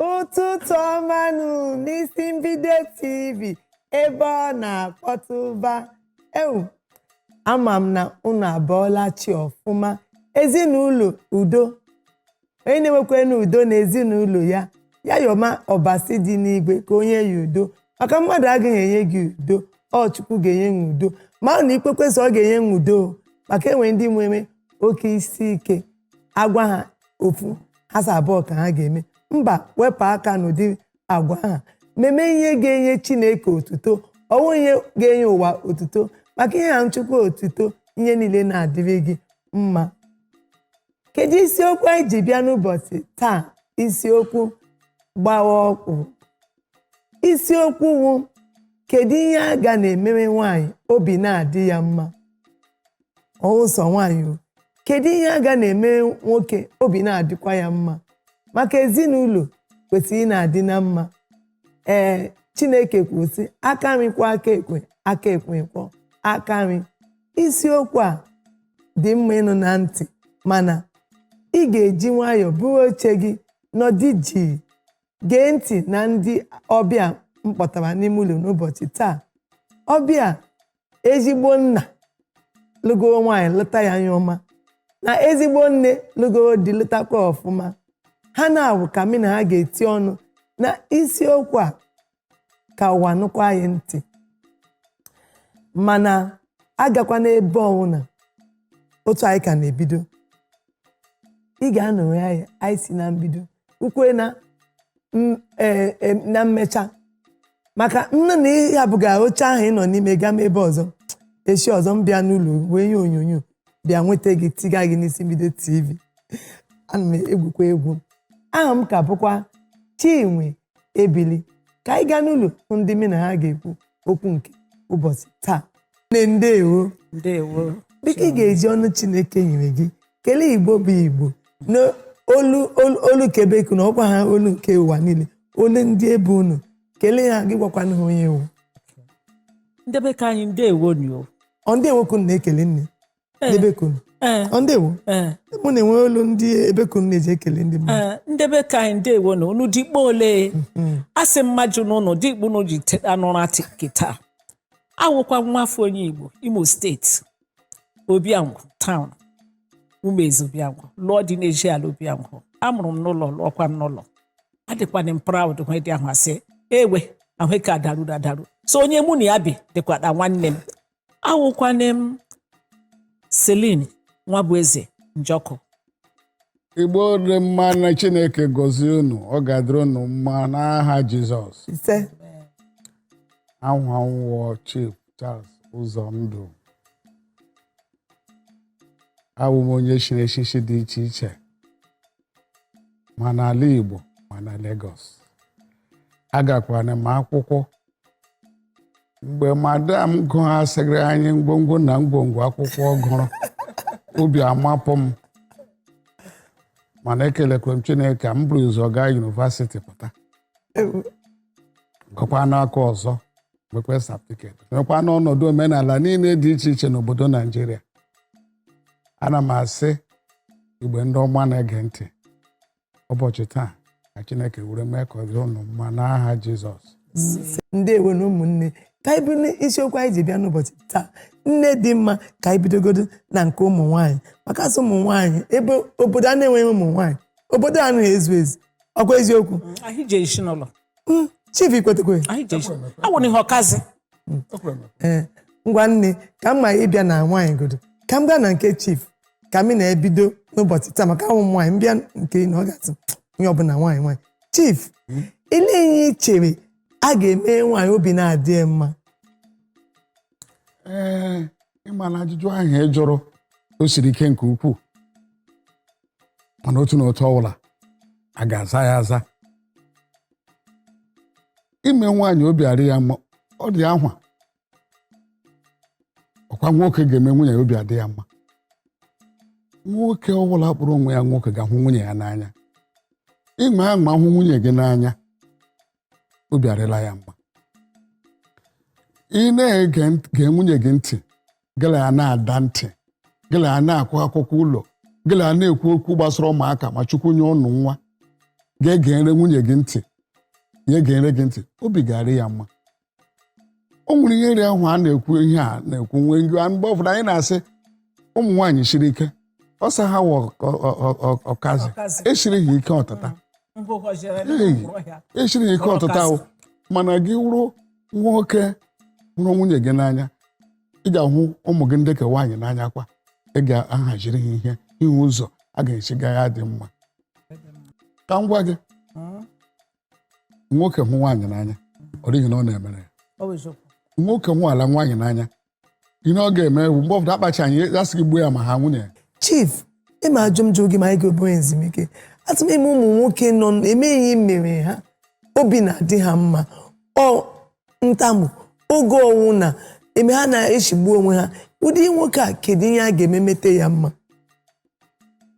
Ụtụtụ ọma nụ n'Isi Mbido TV ebe ọ na-akpọtụba. Ewu, ama m na unu abọọla chi ọfụma. Ezinụlọ udo, onye na-enwekwanụ udo na ezinụlọ ya, ya yọma Ọbasi dị n'igwe ka o nye ya udo, maka mmadụ agaghị enye gị udo, ọ Chukwu ga-enye gị udo. Ma na ikwekwe sọ ọ ga-enye m udo, maka enwe ndị nwere oke isi ike, agwa ha ofu, ha sị abụọ ka ha ga-eme. Mba, wepụ aka n'ụdị agwa ha, meme ihe ga-enye Chineke otuto, ọ wụ ihe ga-enye ụwa otuto, maka ihe ha Chukwu otuto, ihe niile na-adịrị gị mma. Kedu isiokwu anyị ji bịa n'ụbọchị taa? Isiokwu gbawa ọkpụ. Isiokwu wụ, kedu ihe a ga na-emere nwaanyị obi na-adị ya mma? Ọ wụ sọ nwaanyị o. Kedu ihe a ga na-emere nwoke obi na-adịkwa ya mma? Maka ezinụlọ kwesịrị ị na-adị na mma. Ee, Chineke kwuru sị, aka nri kwọọ aka ekpe, aka ekpe kwọọ aka nri. Isiokwu a dị mma ịnụ na ntị, mana ị ga-eji nwayọọ buru oche gị nọdị jii gee ntị na ndị ọbịa m kpọtara n'ime ụlọ n'ụbọchị taa. Ọbịa ezigbo nna lụgoro nwaanyị lụta ya anya ọma, na ezigbo nne lụgoro di lụtakwa ọfụma, ha na-awụ ka mụ na ha ga-eti ọnụ na isiokwu a ka ụwa nụkwa anyị ntị. Mana agakwa n'ebe ọwụna otu anyị ka na-ebido, ị ga-anọrọ anyị anyị si na mbido ukwe na na mmecha, maka nne na ị hapụga oche ahụ ị nọ n'ime gaa ebe ọzọ, echi ọzọ m bịa n'ụlọ wee ihe onyonyo bịa nweta gị tiga gị n'Isi Mbido TV. Ana m egwukwa egwu. Aha m ka bụkwa Chinwe Ebili. Ka anyị gaa n'ụlọ hụ ndị mụ na ha ga-ekwu okwu nke ụbọchị taa. Nne, ndewo. Ndewo. Biko, ị ga-eji ọnụ Chineke nyere gị kelee Igbo bụ Igbo na olu olu olu Quebec na ọkwa ha, olu nke ụwa niile, olu ndị ebe unu. Kelee ha, gị gwakwanụ ha onye wụ. Ndị be ka anyị, ndewo nụ o. Ọ ndewo ka unu na-ekele, nne? Ndị be ka unu? Ee. Ọ ndewo? Ee. Mụ na-enwe olu ndị ebe ka unu na-eji ekele ndị mmadụ. Ee, ndị be ka anyị, ndewo nụ. Unu dikpo ole? A sị mmajụ n'ụnụ dikpo unu ji teta n'ụra kịta. Awụkwa nwa afọ onye Igbo, Imo Steeti, Obiangwu town, Umezi Obiangwu, lụọ di n'ezi ala Obiangwu. Amụrụ m n'ụlọ, lụọkwa m n'ụlọ. Adịkwana m proud hwe dị ahụ asị ewe ahụike adaru adaru. So onye mụ na ya bi dịkwa na nwanne m. Awụkwana m Celine Nwabueze Njọkụ. Igbo dị mma na Chineke gọzie unu, ọ ga-adịrị unu mma n'aha Jizọs. Ise. Aha m wụ Chief Charles Ụzọndụ. Awụ m onye chiri echichi dị iche iche, ma n'ala Igbo ma na Lagos. Agakwana m akwụkwọ mgbe madam gụghasịrị anyị ngwongwo na ngwongwo akwụkwọ ọ gụrụ, obi amapụ m, mana ekelekwe m Chineke, m buru ụzọ gaa yunivasiti pụta, gụkwa n'aka ọzọ, nwekwa certificate, nwekwa n'ọnọdụ omenala niile dị iche iche n'obodo Naijiria. Ana m asị Igbo ndị ọma na-ege ntị ụbọchị taa, ka Chineke were mee ka ọ dị unu mma n'aha Jizọs. Ndewo na ụmụnne. Ka anyị bido isiokwu anyị ji bịa n'ụbọchị taa. Nne dị mma, ka anyị bidogodo na nke ụmụ nwaanyị, maka asị ụmụ nwaanyị, ebe obodo a na-enweghị ụmụ nwaanyị, obodo a anaghị ezu ezu. Ọkwa eziokwu? Anyị ji ezinụlọ. Chief, ikwetekwe? Anyị ji awụ n'ihe ọkazi. Ee, ngwa nne, ka m ma ịbịa na nwaanyị godo, ka m gaa na nke chief, ka m na-ebido n'ụbọchị taa, maka ụmụ nwaanyị mbịa nke na ọ ga-asị onye ọbụla nwaanyị nwaanyị. Chief, ile ihe i chere a ga-eme nwaanyị obi na-adị ya mma? Ee, ịma na ajụjụ ahụ ị jụrụ, o siri ike nke ukwuu, mana otu na otu ọbụla a ga-aza ya aza. Ime nwaanyị obi arị ya mma, ọ dị ahwa ọkwa nwoke ga-eme nwunye ya obi adị ya mma. Nwoke ọbụla kpọrọ onwe ya nwoke ga-ahụ nwunye ya n'anya. Ịma ama hụ nwunye gị n'anya, obi arịla ya mma. Ị na-ege gee nwunye gị ntị, gịla ya na-ada ntị, gịla ya na-akụ akụkọ ụlọ, gịla ya na-ekwu okwu gbasara ụmụaka, ma Chukwu nye ụnụ nwa. Ga-egere nwunye gị ntị, ya egere gị ntị, obi ga-arị ya mma. O nwere ihe nri ahụ a na-ekwu, ihe a na-ekwu nwee ngwa. Mgbe ụfọdụ anyị na-asị ụmụ nwaanyị siri ike, ọsọ ha wụ ọkazi. Ọkazi. Esiri ha ike ọtata. Ei, esiri ha ike ọtata o. Mana gị wụrụ nwoke hụrụ nwunye gị n'anya, ị ga-ahụ ụmụ gị ndị ka nwaanyị n'anya kwa. Ị ga-ahaziri ha ihe ihu ụzọ a ga-esi gaa ya dị mma. Ka m gwa gị, nwoke hụ nwaanyị n'anya, ọ dịghị na ọ na-emere ya. Nwoke hụ ala nwaanyị n'anya, ihe ọ ga-eme bụ mgbe ọbụla akpacha anyị asị gị gbuo ya ma ha nwunye ya. Chief, ịma ajụ m jụrụ gị ma anyị ga-ebu ezumike atụ m ime. Ụmụ nwoke nọ emeghị ihe mere ha obi na-adị ha mma, ọ ntamu oge ọnwụ na eme ha na-echigbu onwe ha. Ụdị nwoke a, kedu ihe a ga-eme mete ya mma?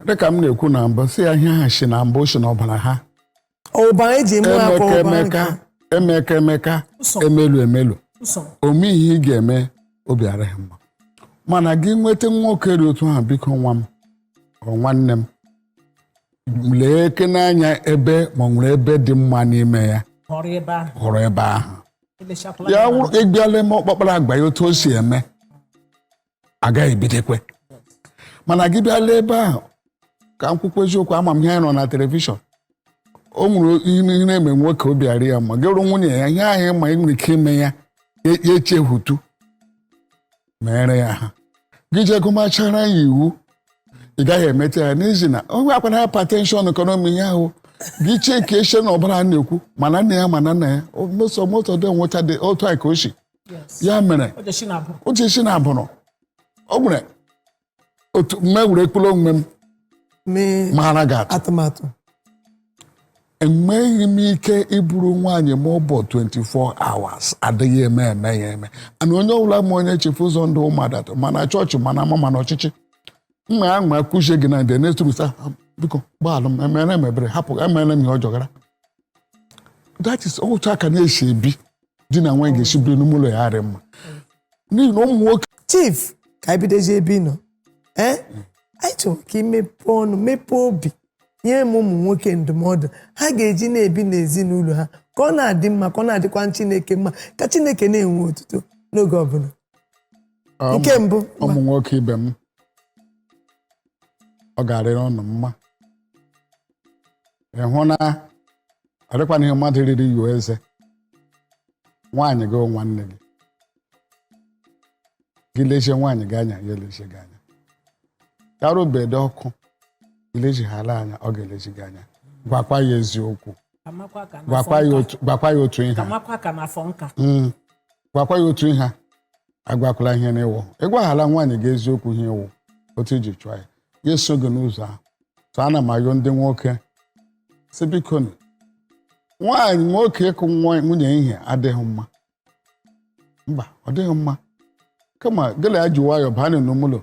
Dịka m na-ekwu na mbụ, sị ya ihe ha si na mbụ si n'ọbara ha. Ọbara eji eme akwa Emeka ọbara emeka emeka emeka. Ụsọ. Emelu emelu. Ụsọ. Ome ihe ị ga-eme obi arịghị mma, mana gị nweta nwoke dị otu ahụ, biko nwa m, ọ nwanne m, lee eke n'anya ebe ma ọ nwere ebe dị mma n'ime ya. Họrọ ebe ahụ. Hụrụ ebe ahụ. Elechakwala ya ya. wụrụ ịbịala eme ọkpakpara agba ya otu o si eme agaghị ebidekwe. Mana gị bịala ebe ahụ, ka m kwukwa eziokwu, ama m ihe anyị nọ na television, o nwere ihe na-eme nwoke obi arị ya mma. Gị rụ nwunye ya ihe ahụ ma ị nwere ike ime ya, ya echehutu mere ya ha. Gị jee gụmachara ya iwu, ị gaghị emeta ya n'ihi na onwe akwana hypertension economy ihe ahụ gị chee ka eche na ọbara na-ekwu, mana nna ya, mana nna ya moto moto dị nweta dị otu a ka o si. Ya mere Ojechi na abụ. Uche si na abụrụ o nwere otu mme were ekpere onwe m mee mara gị atụ. Atụmatụ. Enweghị m ike iburu nwaanyị ma ọ bụ 24 hours, adịghị eme eme ya eme. Ana onye ọbụla ma onye chefu ụzọ ndụ ụmụada, mana chọọchị, mana ama, mana ọchịchị mma ya nwa kụzie gị na ndị na-eturusa, biko gbaalụ m, emere m ebere, hapụ, emere m ihe ọjọọ gara. That is otu aka na-esi ebi di na nwaanyị ga-esi biri n'ime ụlọ ya arị mma, n'ihi na ụmụ nwoke Chief, ka anyị bidozie ebe ị nọ. Ee, anyị chọrọ ka ị mepee ọnụ, mepee obi, nye m ụmụ nwoke ndụmọdụ ha ga-eji na-ebi n'ezinụlọ ha ka ọ na-adị mma, ka ọ na-adịkwa Chineke mma, ka Chineke na-enwe otuto n'oge ọbụla. Nke mbụ. Ụmụ nwoke ibe m, ọ ga-arịrị ụnụ mma. Ị hụ na ọ dịkwana ihe mmadụ riri yuo eze. Nwaanyị gị, nwanne gị, gị lechie nwaanyị gị anya, ya elechie gị anya. Yarubede ọkụ ilechighala anya, ọ ga-elechi gị anya. Gwakwa ya eziokwu. Amakwa ka na Gwakwa afọ ya nka. otu, gwakwa ya otu ihe a. Amakwa ka na afọ nka. Gwakwa ya otu ihe a. Agwakwala ihe n'ịwụ. Ịgwaghala nwaanyị gị eziokwu ihe ịwụ otu iji chụọ ya, ya eso gị n'ụzọ ahụ. So ana m ayọ ndị nwoke si, biko nụ, nwaanyị, nwoke ịkụ nwunye ihe adịghị mma. Mba, ọ dịghị mma. Kama gịla ya ji nwayọọ baa n'ụlọ,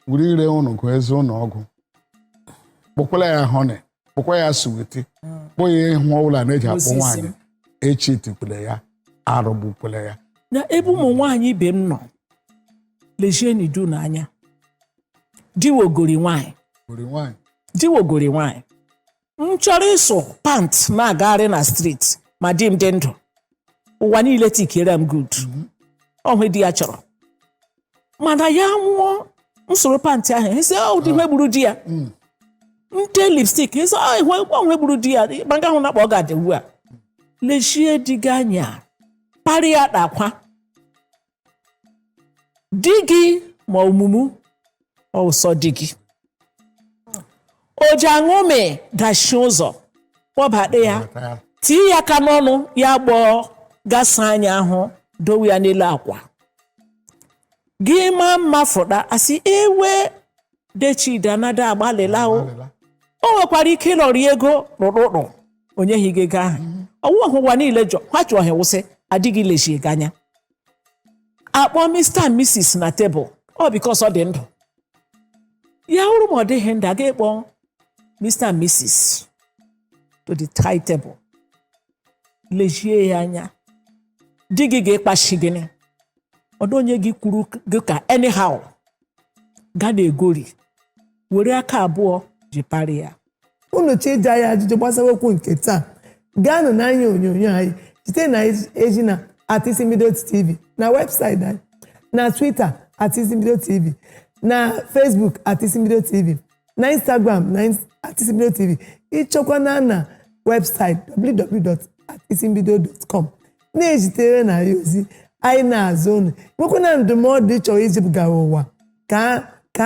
were ire ụnụ gụọ eze ụnụ ọgụ, kpọkwala ya honey, kpọkwa ya sweetie, kpọ ya ịhụ ọbụla na-eji akpọ Osisi. Nwaanyị echitikwele ya, arụgbukwele ya. Na ebe ụmụ nwaanyị ibe m nọ, lezienu n'anya diwogori nwaanyị. Were nwaanyị. Diwogori nwaanyị, m chọrọ ịsụ pant na-agagharị na street ma di m dị ndụ, ụwa niile tikere m good. Ọhụ di ya chọrọ, mana ya nwụọ, nsoro pant ahụ esi ọ dị ihe gburu di ya, nte lipstick esi ọ ihe ọhụ gburu di ya. Ma nga ahụ na-akpọ ọ ga-adị ugbu a, lechie di gị anya, parịa dakwa di gị ma omumu ọsọ di gị o ji aṅụmị dachi ụzọ kpọbata ya, tie ya aka n'ọnụ, ya gbọọ gasa anya ahụ, dowe ya n'elu akwa gị. Maa mma fụta, asị ewe dechida nada agbalịla o. O nwekwara ike ịlọrọ ego rụrụrụ onye gị ego ahụ ọwụwa ụwa niile jọ ha chụọ ha wụsị adịghị lechie gị anya. Akpọ Mr and Mrs na tebụl ọ because ọ dị ndụ ya wụrụ ma ọ dịghị ndụ, aga ịkpọ Mr and Mrs to the high table, lejie ya anya. Di gị ga-ekpachi gịnị ọdụ onye gị kwuru gị ka anyhow ga na-egori were aka abụọ ji parị ya. Unu chọọ ịjụ anyị ajụjụ gbasara okwu nke taa, gaanụ n'anya onyonyo anyị site na eji na @isimbido tv na webụsaịtị anyị, na Twitter @isimbido tv, na Facebook @isimbido tv, na Instagram na @isimbido tv. Ịchọkwana na webụsaịtị www.isimbido.com na-ezitere na ya ozi anyị na-azụ unu. Nwekwana ndụmọdụ ị chọrọ izipụgara ụwa ka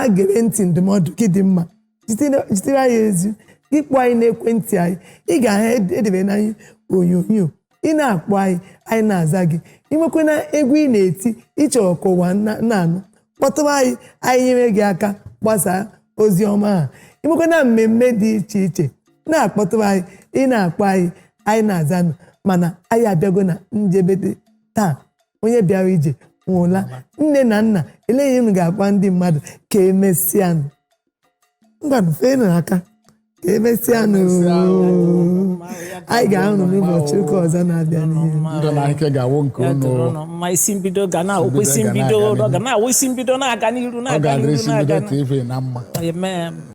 a gere ntị, ndụmọdụ gị dị mma, zitere anyị ezi gị, kpọọ anyị n'ekwentị anyị ị ga-ahụ edebe n'anyị onyonyo. Ị na-akpọ anyị, anyị na-aza gị. Ị nwekwana egwu ị na-eti ịchọrọ ka ụwa na-anụ, kpọtụrụ anyị, anyị nyere gị aka gbasaa ozi ọma ha. Ị nwekwana mmemme dị iche iche, na-akpọtụrụ anyị. Ị na-akpọ anyị, anyị na-azanụ. Mana anyị abịago na njedebe taa. Onye bịara ije nwụla. Nne na nna, elee ihe unu ga-agwa ndị mmadụ? Ka emesịanụ. Ngwanụ, feenụ aka. Ka emesịanụ. Anyị ga-ahụ n'ụbọchị ụka ọzọ na-abịa n'ihu. Ndụ na ike ga-awụ nke Ya unu. dịrị unu mma. Isi mbido ga na-awụkwa isi Mbido ga mbido. na-aga Ọ ga na-awụ isi mbido na-aga n'iru Ọ na-aga ga-adịrị n'iru isi mbido na-aga TV na mma. Amen.